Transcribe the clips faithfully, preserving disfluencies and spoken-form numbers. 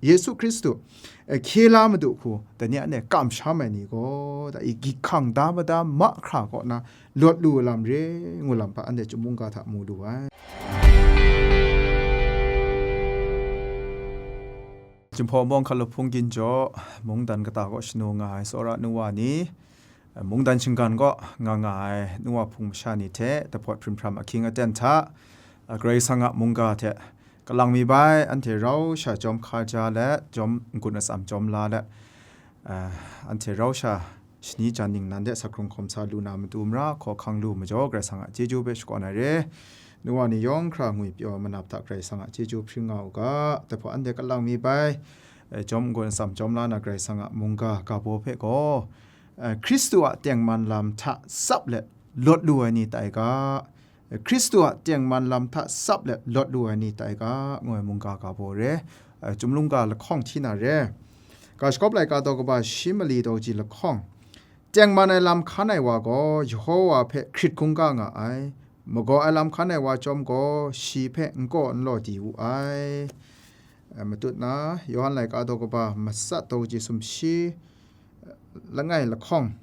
Yesu Hkristu, eh, hkye la madu hku, dai ni anhte kamsham ai ni gaw, da i gyit hkang da mada mahkra kaw na lawt lu ai lam re, ngu lam hpa anhte Chyum mungga hta mu lu ai. Jinghpaw Mawng Hkalup Hpung Ginjaw, mungdan kata kaw shanu nga ai tsawra nu wa ni, mungdan shinggan kaw nga nga ai nu wa hpung masha ni hte, dahpawt hprim hpram ahkying aten hta, Karai Kasang a mungga hte kalang mi bai, anhte rau sha jawm hkaja let, jawm n-gun atsam jawm la let, anhte rau sha shani jan ningnan de sa hkrung hkawm sa lu na matu mara hkaw hkang lu majaw, Karai Kasang a chyeju hpe shakawn ai re. Nu wa ni yawng hkra ngwi pyaw manap hta Karai Kasang a chyeju hpring nga u ga, dahpawt anhte kalang mi bai, eh, jawm n-gun atsam jawm la na Karai Kasang a mungga ga baw hpe gaw, eh, Hkristu a tengman lam hta tsap let lawt lu ai ni tai ga, eh, Hkristu a tengman lam hta tsap let lawt lu ai ni tai ga, ngu ai mungga ga baw re, eh, Chyum mungga lahkawng hti na re. Ga shagawp laika daw kaba shi mali daw ji lahkawng, tengman ai lam hkan ai wa gaw Yehova hpe hkrit hkungga nga ai, magaw ai lam hkan ai wa chyawm gaw shi hpe n kaw n law di wu ai. Eh, matut na, Yawhan laika daw kaba matsat daw ji sumshi, eh, langai lahkawng,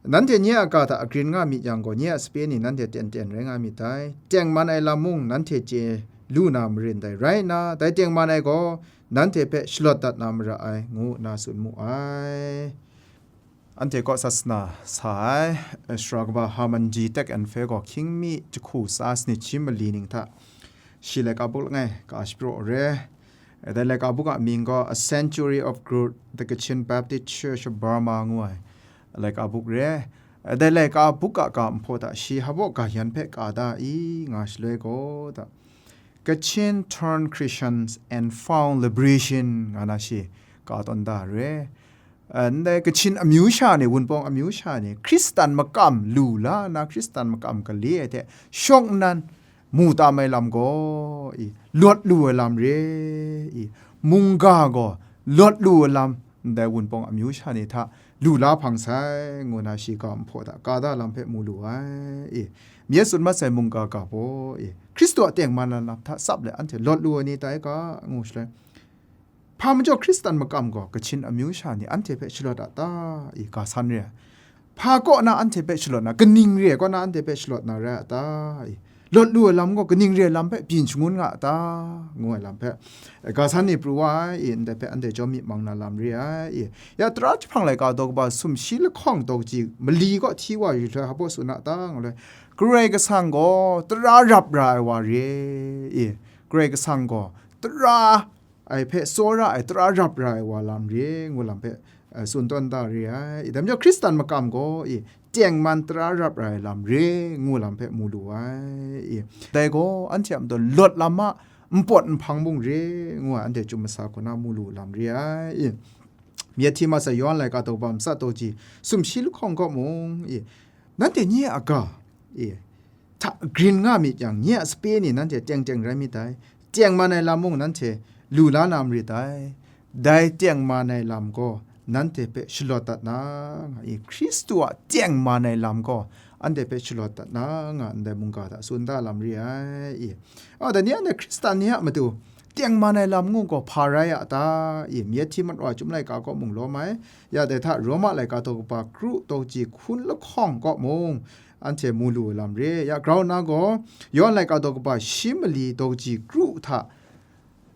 nanhte nye a ga hta agrin nga myit yang gaw, nye a sape ni nanhte ten ten rai nga myit dai. Tengman ai lam mung nanhte chye lu na marin dai. Rai nna, dai tengman ai gaw nanhte hpe shalawt dat na mara ai, ngu nna tsun mu ai. Anhte kaw sasana sa ai, eh, sara kaba Haman ji Tek Enfe gaw hkying mi jahku tsa sanit shi mali ning hta shi laika buk langai ka shapraw re. Eh, dai laika buk a mying gaw A Century of Growth, The Kachin Baptist Church of Burma ngu ai laika buk re. Eh, dai laika buk a ga nhpaw hta shi hpaw ga yan hpe ka da i nga shaloi gaw, da, Kachin Turned Christians and Found Liberation, nga na shi ka tawn da re. Eh, ndai Kachin amyu sha ni, Wunpawng amyu sha ni, Hkristan makam lu la na, Hkristan makam gale ai hte shawng nnan mu tam ai lam gaw, i, lawt lu ai lam re, i, mungga gaw lawt lu ai lam, ndai Wunpawng amyu sha ni hta lu la hpang sai, ngu na shi ga nhpaw hta ka da lam hpe mu lu ai, i, myit tsun mat sai mungga ga baw, i, Hkristu a tengman ai lam hta tsap let anhte lawt lu ai ni tai ga, ngu shaloi, hpa majaw Hkristan makam gaw Kachin amyu sha ni anhte hpe shalawt a ta? I, ga san re ai. Hpa kaw na anhte hpe shalawt na, kaning re ai kaw na anhte hpe shalawt na rai a ta? I, lawt lu ai lam gaw kaning re ai lam hpe byin shangun nga a ta? Ngu ai lam hpe, eh, ga san ni pru wa ai, i, ndai hpe anhte jawm myit mang na lam re ai, i. Ya tara jahprang laika daw kaba sumshi lahkawng daw ji mali kaw hti wa yu shaloi hpaw tsun a ta? Ngu lai, Karai Kasang gaw tara rap ra ai wa re, i. Karai Kasang gaw tara ai hpe tsawra ai, tara rap ra ai wa lam re, ngu lam hpe, eh, tsun tawn da re ai. I, dai majaw Hkristan makam gaw, i, tengman tara rap ra ai lam re, ngu lam hpe mu lu ai. I, dai gaw anhte a matu lawt lam a npawt nhpang mung re, ngu ai anhte Chyum masa hku na mu lu lam re ai. I, myit hti mat sai Yawhan laika daw kaba matsat daw ji sumshi lahkawng kaw mung, i, nanhte nye a ga, i, hta grin nga myit yang, nye a sape ni nanhte teng teng rai myit dai. Tengman ai lam mung nanhte lu la na marit dai. Dai tengman ai lam gaw nanhte hpe shalawt dat na nga i, Hkristu a tengman ai lam gaw anhte hpe shalawt dat na nga ndai mungga hta tsun da lam re ai. I, a, dai ni anhte Hkristan ni a matu tengman ai lam ngu gaw hpa rai a ta? I, myit hti mat wa Chyum laika kaw mung lawm ai. Ya dai hta Roma laika daw kaba kru daw ji hkun lahkawng kaw mung anhte mu lu ai lam re. Ya grau nna gaw, Yawhan laika daw kaba shi mali daw ji kru hta,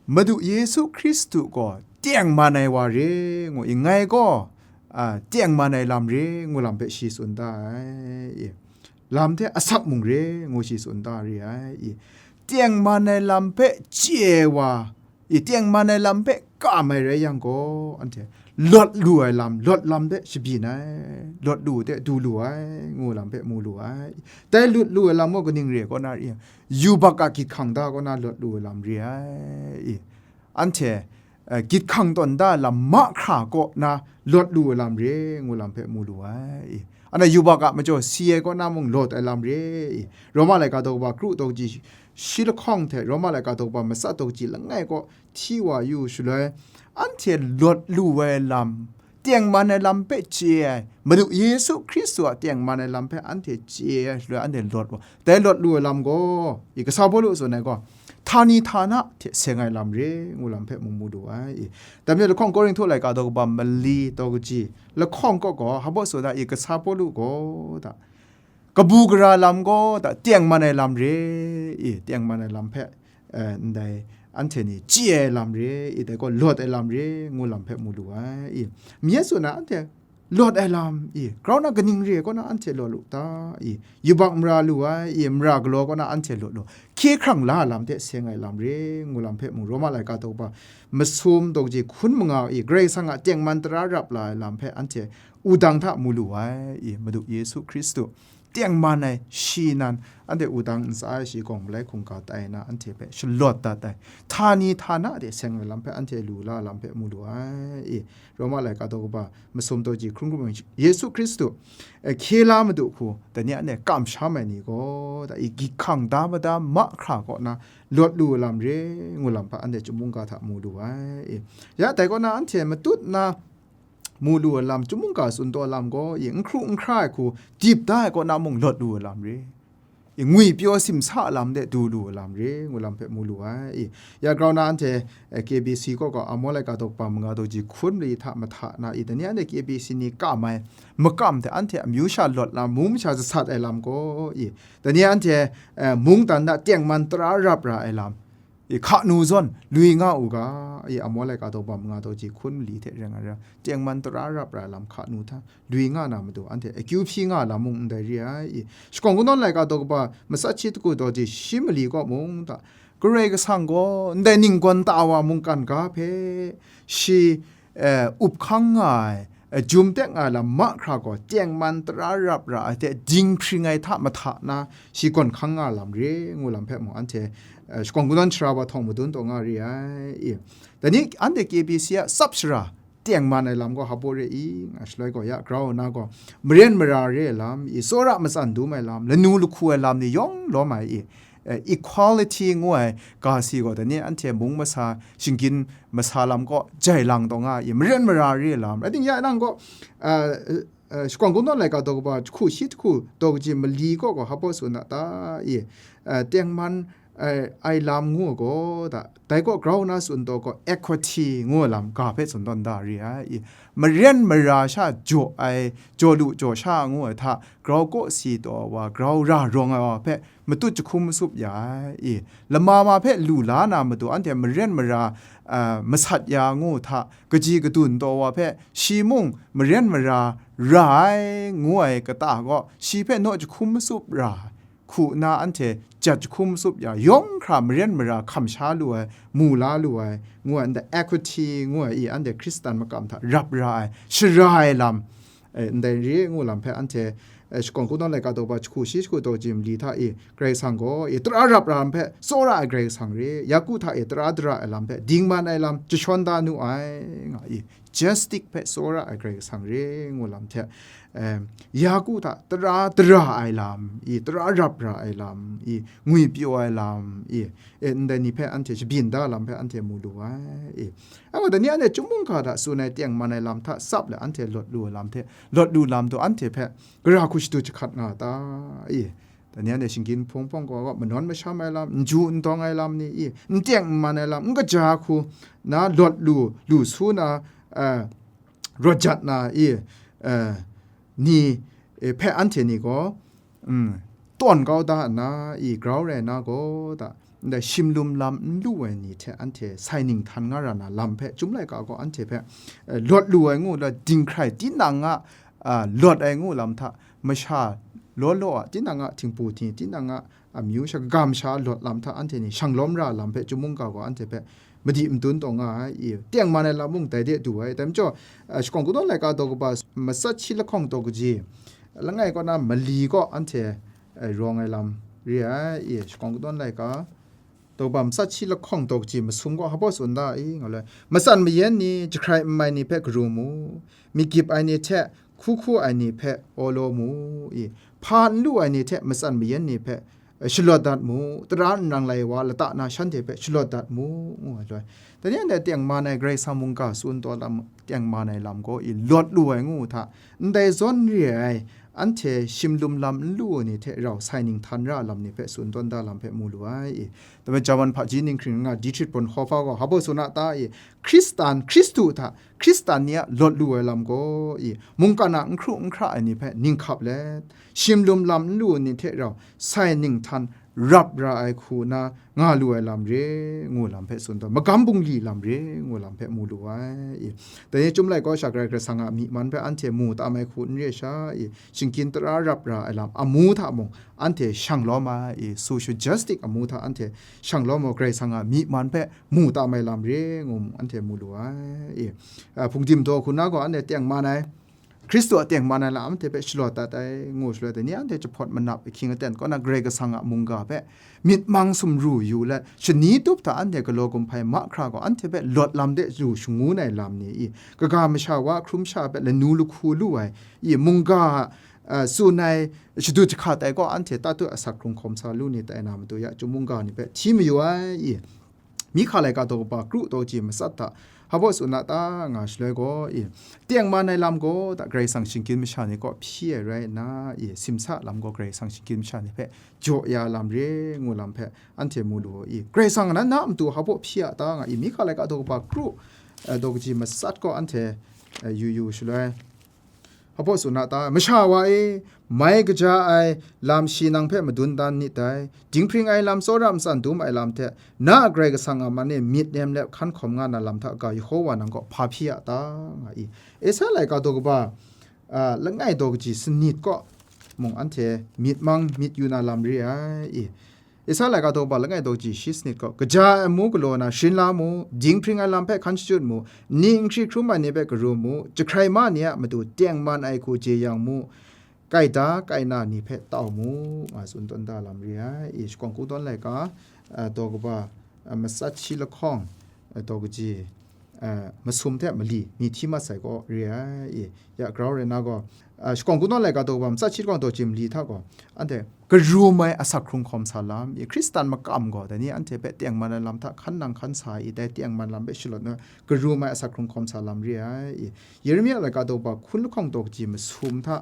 Madu Yesu Hkristu gaw tengman ai wa re ngu i, ngai gaw, a, tengman ai lam re ngu lam hpe shi tsun da ai. I, lam hte asak mung re ngu shi tsun da re ai. I, tengman ai lam hpe chye ai wa, i, tengman ai lam hpe kam ai rai yang gaw, anhte lawt lu ai lam, lawt lam hpe shabyin ai, lawt lu hte du lu ai, ngu lam hpe mu lu ai. Dai lawt lu ai lam gaw kaning re ai kaw na, i, yubak a gyit hkang da kaw na lawt lu ai lam re ai. I, anhte, eh, gyit hkang tawn da ai lam mahkra kaw na lawt lu ai lam re, ngu lam hpe mu lu ai. I, ana yubak a majaw si ai kaw na mung lawt ai lam re. I, Roma laika daw kaba kru daw ji shi lahkawng hte Roma laika daw kaba matsat daw ji langai kaw hti wa yu shaloi, anhte lawt lu ai lam, tengman ai lam hpe chye ai, Madu Yesu Hkristu a tengman ai lam hpe anhte chye ai shaloi, anhte lawt wa. Dai lawt lu ai lam gaw, i, kasa Pawlu tsun ai gaw, htani htana hte seng ai lam re, ngu lam hpe mung mu lu ai. I, dai majaw lahkawng Korinhtu laika daw kaba mali daw kaji lahkawng kaw gaw, hpa baw tsun da i, kasa Pawlu gaw da, kabu gara lam gaw da, tengman ai lam re, i, tengman ai lam hpe, eh, ndai anhte ni chye ai lam re, i, dai gaw lawt ai lam re, ngu lam hpe mu lu ai. I, mi e tsun na anhte lawt ai lam, i, grau na kaning re kaw na anhte lawt lu ta, i, yubak mara lu ai, i, mara galaw kaw na anhte lawt lu, hkye hkrang la ai lam hte seng ai lam re, ngu lam hpe mung, Roma laika daw kaba masum daw kaji hkun manga, i, Karai Kasang a tengman tara rap la ai lam hpe anhte wudang hta mu lu ai, i, Madu Yesu Hkristu tengman ai shi nan, anhte wudang ntsa ai shi gawng malai hkungga tai na, anhte hpe shalawt dat ai, htani htana de seng ai lam hpe anhte lu la lam hpe mu lu ai. I, Roma laika daw kaba masum daw ji hkrung hkrung ai, Yesu Hkristu, eh, hkye la Madu hku, dai ni anhte kamsham ai ni gaw, da i, gyit hkang da mada mahkra kaw na lawt lu ai lam re, ngu lam hpe anhte chyum mungga hta mu lu ai. I, ya, dai kaw na anhte matut na mu lu ai lam, chyum mungga tsun taw lam gaw, i, n hkru n hkra ai hku dip da ai kaw na mung lawt lu ai lam re, i, ngwipyaw simsa lam de du lu ai lam re, ngu lam hpe mu lu ai. I, ya grau na anhte, eh, K B C kaw gaw Amawlai ka daw kaba manga daw ji hkun mali hta mahta na, i, dai ni anhte K B C ni kam ai makam hte anhte amyu sha lawt lam, mung masha jasat ai lam gaw, i, dai ni anhte, eh, mungdan hta tengman tara rap ra ai lam, i, hka nu zawn lui nga u ga, i, Amawlai ka daw kaba manga daw ji hkun mali hte rai nga ra, tengman tara rap ra ai lam hka nu hta lui nga na matu, anhte akyu hpyi nga lam mung ndai re ai. I, Shakawn Kungdawn laika daw kaba matsat shi hku daw ji shi mali kaw mung hta, Karai Kasang gaw ndai ninggawn ta wa mungkan ga hpe shi, eh, up hkang nga ai, eh, jum tek nga ai lam mahkra gaw tengman tara rap ra ai hte dinghpring ai hta mahta na shi gawn hkang nga lam re, ngu lam hpe mung anhte, eh, Shakawn Kungdawn sara wa htawng madun taw nga re ai. I, dai ni anhte K B C a tsap shara tengman ai lam gaw hpa baw re i, nga shaloi gaw ya grau na gaw, maren mara re ai lam, i, tsawra matsan dum ai lam, lanu lahku ai lam ni yawng lawm ai i, eh, equality ngu ai ga si gaw, dai ni anhte mung masa, shinggyim masa lam kaw jai lang taw nga i, maren mara re ai lam, rai timung, ya nang gaw, eh, eh, Shakawn Kungdawn laika daw kaba jahku shi jahku daw kaji mali kaw gaw hpa baw tsun na ta i, eh, tengman ai, ai lam ngu ai gaw, da, dai kaw grau na tsun taw gaw, equity ngu ai lam ga hpe tsun tawn da re ai. I, maren mara sha jaw ai, jaw lu jaw sha ngu ai hta, grau kawsi taw ai wa, grau ra rawng ai wa hpe matut jahkum matsup ya ai. I, lama ma hpe lu la na matu, anhte maren mara, a, masat ya ngu hta, kaji kadun taw wa hpe, shi mung maren mara ra ai ngu ai kata gaw, shi hpe naw jahkum matsup ra, hku nna anhte jat jahkum matsup ya, yawng hkra maren mara hkam sha lu ai, mu la lu ai, ngu ai, ndai equity ngu ai i, anhte Hkristan makam hta rap ra ai, shara ai lam, eh, ndai re ngu lam hpe anhte, eh, Shakawn Kungdawn laika daw kaba jahku shi jahku daw ji mali hta i, Karai Kasang gaw i, tara rap ra lam hpe tsawra ai Karai Kasang re, Yaku hta i, tara dara ai lam hpe dingman ai lam jashawn da nu ai, nga i, justice hpe tsawra ai Karai Kasang re ngu lam hte, em, Yaku hta tara dara ai lam, i, tara rap ra ai lam, i, ngwipyaw ai lam, i, e, ndai ni hpe anhte shabyin da lam hpe anhte mu lu ai, i. Anhte dai ni anhte chyum mungga hta tsun ai tengman ai lam hta tsap let anhte lawt lu ai lam hte, lawt lu lam taw anhte hpe gara hku shadu jahkat nga ta, i. Dai ni anhte shinggyim hpung hpawng gaw, gaw, manawn masham ai lam, n ju n dawng ai lam ni, i, n teng n man ai lam, n kaja hku na lawt lu, lu su na, eh, rawt jat na, i, eh, ni, eh, hpe anhte ni gaw, mm, tawn kau da nna, i, grau rai na gaw, da, ndai shimlum lam n lu ai ni hte anhte sai ning htan nga ra na lam hpe, Chyum laika gaw anhte hpe, eh, lawt lu ai ngu la, dinghkrai tinang a, a, lawt ai ngu lam hta, masha law law a, tinang a htingbu htingni, tinang a amyu sha, kagam sha lawt lam hta, anhte ni shang lawm ra lam hpe, Chyum mungga gaw anhte hpe madi madun taw nga ai, i, tengman ai lam mung dai de du ai. Dai majaw, a, Shakawn Kungdawn laika daw kaba matsat shi lahkawng daw kaji langai kaw na mali kaw anhte, a, rawng ai lam re ai, i, Shakawn Kungdawn laika daw kaba matsat shi lahkawng daw kaji masum gaw hpa baw tsun da i, nga le, matsan mayan ni, jahkrai n mai ni hpe garu mu, myit gyip ai ni hte hku hku ai ni hpe awlaw mu, i, hpa n lu ai ni hte matsan mayan ni hpe, eh, shalawt dat mu, tara n rang lai wa lata na shanhte hpe shalawt dat mu, ngu ai loi. Dai ni anhte tengman ai Karai Kasang mungga tsun taw lam, tengman ai lam gaw i lawt lu ai ngu hta, ndai zawn re ai, anhte shimlum lam n lu ai ni hte rau sai ning htan ra ai lam ni hpe tsun tawn da lam hpe mu lu ai i. Dai majaw, Jaman hpaji ninghkring nga Dietrich Bonhoeffer gaw hpa baw tsun a ta i, Hkristan, Hkristu hta Hkristan ni a lawt lu ai lam gaw i, mungkan a n hkru n hkra ai ni hpe ning hkap let, shimlum lam n lu ai ni hte rau sai ning htan rap ra ai hku na nga lu ai lam re, ngu lam hpe tsun tawn, magam bungli lam re, ngu lam hpe mu lu ai i. Dai ni Chyum Laika sha Karai Kasang a myi man hpe anhte mu tam ai hku n re sha i, shinggyim tara rap ra ai lam amu hta mung anhte shang lawm ai i, social justice amu hta anhte shang lawm ai, Karai Kasang a myi man hpe mu tam ai lam re, ngu mung anhte mu lu ai i. A, hpungdim daw hku na gaw anhte tengman ai, Hkristu a tengman ai lam anhte hpe shalawt dat ai, ngu shaloi, dai ni anhte jahpawt manap ahkying aten kaw na Karai Kasang a mungga hpe myit mang sumru yu let, shani tup hta anhte galaw gumhpai mahkra gaw anhte hpe lawt lam de yu shangun ai lam ni i, kaga masha wa hkrum sha hpe lanu lahku lu ai i, mungga, a, tsun ai shadut jahkat ai gaw anhte tatut asak hkrung hkawm sa lu ni tai na matu ya, Chyum mungga ni hpe hti mayu ai i. Mihka laika daw kaba kru daw kaji matsat hta hpa baw tsun a ta nga shaloi gaw i, tengman ai lam gaw da Karai Kasang shinggyim masha ni kaw hpyi ai rai nna i, simsa lam gaw Karai Kasang shinggyim masha ni hpe jaw ya lam re, ngu lam hpe anhte mu lu i. Karai Kasang nan na matu hpa baw hpyi a ta nga i, Mihka laika daw kaba kru, eh, daw kaji matsat gaw anhte, eh, yu yu shaloi, hpa baw tsun a ta, masha wa e, mai kaja ai lam shi nang hpe madun dan nit dai, dinghpring ai lam, tsawra matsan dum ai lam hte, na a Karai Kasang a man e myit nem let hkan hkawm nga na lam hta ga, Yehova nang kaw hpa hpyi a ta, nga i. Esaia laika daw kaba, a, langai daw kaji sanit kaw mung anhte myit mang myit yu na lam re ai i. Esaia laika daw kaba langai daw kaji shi sanit gaw, kaja ai amu galaw na sharin la mu, dinghpring ai lam hpe hkan shachyut mu, ni n hkri hkrum ai ni hpe karum mu, jahkrai ma ni a matu tengman ai hku jeyang mu, kaida kaina ni hpe tau mu, nga tsun tawn da lam re ai i. Shakawn Kungdawn laika, a, daw kaba, a, matsat shi lahkawng, a, daw kaji, eh, masum hte mali ni hti mat sai gaw re ai i. Ya grau rai na gaw, eh, Shakawn Kungdawn laika daw kaba matsat shi lahkawng daw kaji mali hta gaw, anhte karum ai asak hkrung hkawm sa lam i, Hkristan makam gaw dai ni anhte hpe tengman ai lam hta hkan nang hkan sa i, dai tengman lam hpe shalawt na karum ai asak hkrung hkawm sa lam re ai i. Yeremia laika daw kaba hkun lahkawng daw kaji masum hta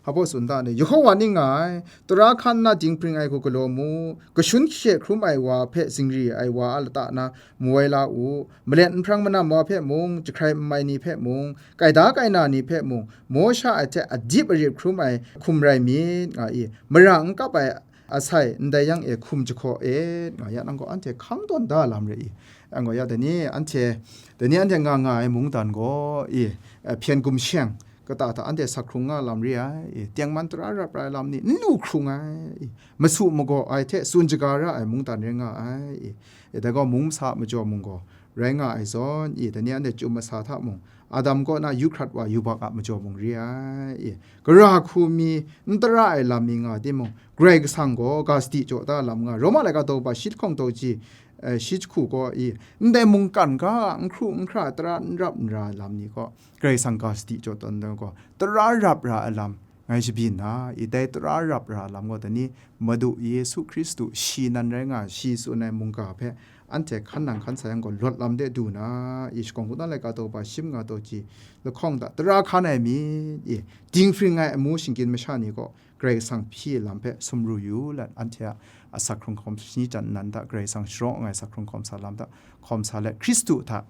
hpa baw tsun da ni, Yehova ning nga ai, tara hkan nna dinghpring ai hku galaw mu, kashun hkye hkrum ai wa hpe zingri ai wa a lata na mawai la u, malet nhprang manam wa hpe mung, jahkrai n mai ni hpe mung, kaida kaina ni hpe mung, maw sha ai hte adip arip hkrum ai hkum rai myit, nga i, mara n kap ai asai ndai yang e hkum jahkaw et, nga ya nang gaw anhte hkang tawn da lam re i. Anhte gaw ya, dai ni anhte, dai ni anhte nga nga ai mungdan gaw i, eh, hpyen gumsheng kata hta anhte sak hkrung nga lam re ai i, tengman tara rap ra ai lam ni n lu hkrung ai i, masu magaw ai hte tsun shaga ra ai mungdan rai nga ai i, e, dai gaw mung masa a majaw mung gaw rai nga ai zawn i, dai ni anhte chyum masa hta mung, Adam kaw na yu hkrat wa yubak a majaw mung re ai i, gara hku mi n tara ai lam mi nga timung, Karai Kasang gaw ga sadi jaw da lam nga, Roma laika daw kaba shi lahkawng daw kaji, eh, shi jahku gaw i, ndai mungkan ga a n hkru n hkra tara n rap n ra ai lam ni gaw, Karai Kasang ga sadi jaw tawn dan gaw, tara rap ra ai lam ngai shabyin na i, dai tara rap ra ai lam gaw, dai ni Madu Yesu Hkristu shi nan rai nga, shi tsun ai mungga hpe anhte hkan nang hkan sa yang gaw, lawt lam de du na i, Shakawn Kungdawn laika daw kaba shi manga daw kaji lahkawng hta, tara hkan ai myit i, dinghpring ai amu shinggyim masha ni gaw, Karai Kasang hpyi lam hpe sumru yu let, anhte a asak hkrung hkawm shani jan nnan hta Karai Kasang sharawng ai asak hkrung hkawm sa lam hta hkawm sa let, Hkristu hta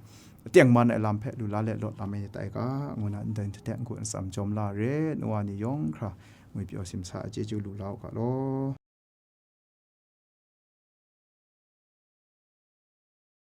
tengman ai lam hpe lu la let lawt lam ai ni tai ga, ngu na ndai hte n-gun atsam jawm la re, nu wa ni yawng hkra ngwi pyaw simsa ai chyeju lu la u ga law.